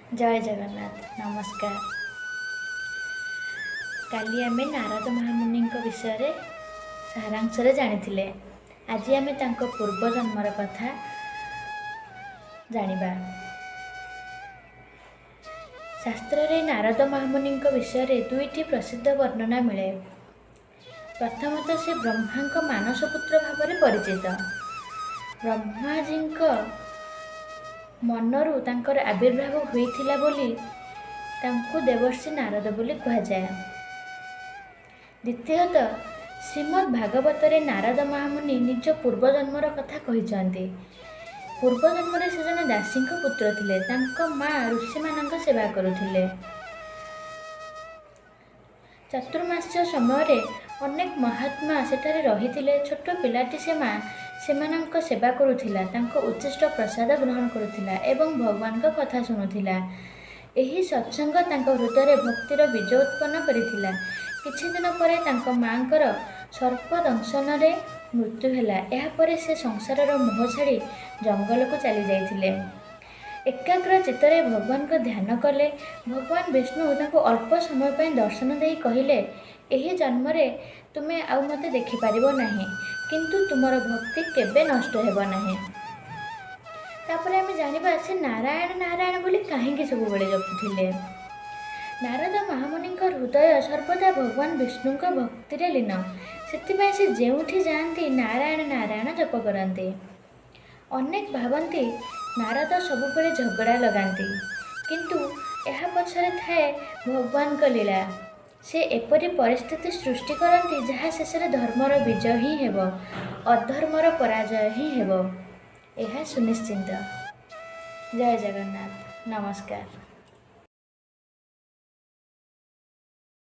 ଜୟ ଜଗନ୍ନାଥ, ନମସ୍କାର। କାଲି ଆମେ ନାରଦ ମହାମୁନିଙ୍କ ବିଷୟରେ ସାରାଂଶରେ ଜାଣିଥିଲେ। ଆଜି ଆମେ ତାଙ୍କ ପୂର୍ବ ଜନ୍ମର କଥା ଜାଣିବା। ଶାସ୍ତ୍ରରେ ନାରଦ ମହାମୁନିଙ୍କ ବିଷୟରେ ଦୁଇଟି ପ୍ରସିଦ୍ଧ ବର୍ଣ୍ଣନା ମିଳେ। ପ୍ରଥମତଃ, ସେ ବ୍ରହ୍ମାଙ୍କ ମାନସ ପୁତ୍ର ଭାବରେ ପରିଚିତ। ବ୍ରହ୍ମାଜୀଙ୍କ ମନରୁ ତାଙ୍କର ଆବିର୍ଭାବ ହୋଇଥିଲା ବୋଲି ତାଙ୍କୁ ଦେବର୍ଷି ନାରଦ ବୋଲି କୁହାଯାଏ। ଦ୍ୱିତୀୟତଃ, ଶ୍ରୀମଦ୍ ଭାଗବତରେ ନାରଦ ମହାମୁନି ନିଜ ପୂର୍ବଜନ୍ମର କଥା କହିଛନ୍ତି। ପୂର୍ବଜନ୍ମରେ ସେ ଜଣେ ଦାସୀଙ୍କ ପୁତ୍ର ଥିଲେ। ତାଙ୍କ ମା ଋଷିମାନଙ୍କ ସେବା କରୁଥିଲେ। ଚାତୁର୍ମାସ୍ୟ ସମୟରେ ଅନେକ ମହାତ୍ମା ସେଠାରେ ରହିଥିଲେ। ଛୋଟ ପିଲାଟି ସେ ମା ସେମାନଙ୍କ ସେବା କରୁଥିଲା, ତାଙ୍କ ଉଚ୍ଛିଷ୍ଟ ପ୍ରସାଦ ଗ୍ରହଣ କରୁଥିଲା ଏବଂ ଭଗବାନଙ୍କ କଥା ଶୁଣୁଥିଲା। ଏହି ସତ୍ସଙ୍ଗ ତାଙ୍କ ହୃଦୟରେ ଭକ୍ତିର ବୀଜ ଉତ୍ପନ୍ନ କରିଥିଲା। କିଛି ଦିନ ପରେ ତାଙ୍କ ମାଙ୍କର ସର୍ପ ଦଂଶନରେ ମୃତ୍ୟୁ ହେଲା। ଏହାପରେ ସେ ସଂସାରର ମୋହ ଛାଡ଼ି ଜଙ୍ଗଲକୁ ଚାଲି ଯାଇଥିଲେ। ଏକାଗ୍ର ଚିତ୍ତରେ ଭଗବାନଙ୍କ ଧ୍ୟାନ କଲେ। ଭଗବାନ ବିଷ୍ଣୁ ତାଙ୍କୁ ଅଳ୍ପ ସମୟ ପାଇଁ ଦର୍ଶନ ଦେଇ କହିଲେ, ଏହି ଜନ୍ମରେ ତୁମେ ଆଉ ମୋତେ ଦେଖିପାରିବ ନାହିଁ, କିନ୍ତୁ ତୁମର ଭକ୍ତି କେବେ ନଷ୍ଟ ହେବ ନାହିଁ। ତାପରେ ଆମେ ଜାଣିବା ସେ ନାରାୟଣ ନାରାୟଣ ବୋଲି କାହିଁକି ସବୁବେଳେ ଜପୁଥିଲେ। ନାରଦ ମହାମୁନିଙ୍କ ହୃଦୟ ସର୍ବଦା ଭଗବାନ ବିଷ୍ଣୁଙ୍କ ଭକ୍ତିରେ ଲୀନ। ସେଥିପାଇଁ ସେ ଯେଉଁଠି ଯାଆନ୍ତି, ନାରାୟଣ ନାରାୟଣ ଜପ କରନ୍ତି। ଅନେକ ଭାବନ୍ତି ନାରଦ ସବୁବେଳେ ଝଗଡ଼ା ଲଗାନ୍ତି, କିନ୍ତୁ ଏହା ପଛରେ ଥାଏ ଭଗବାନଙ୍କ ଲୀଳା। ସେ ଏପରି ପରିସ୍ଥିତି ସୃଷ୍ଟି କରନ୍ତି, ଯାହା ଶେଷରେ ଧର୍ମର ବିଜୟ ହିଁ ହେବ, ଅଧର୍ମର ପରାଜୟ ହିଁ ହେବ, ଏହା ସୁନିଶ୍ଚିତ। ଜୟ ଜଗନ୍ନାଥ, ନମସ୍କାର।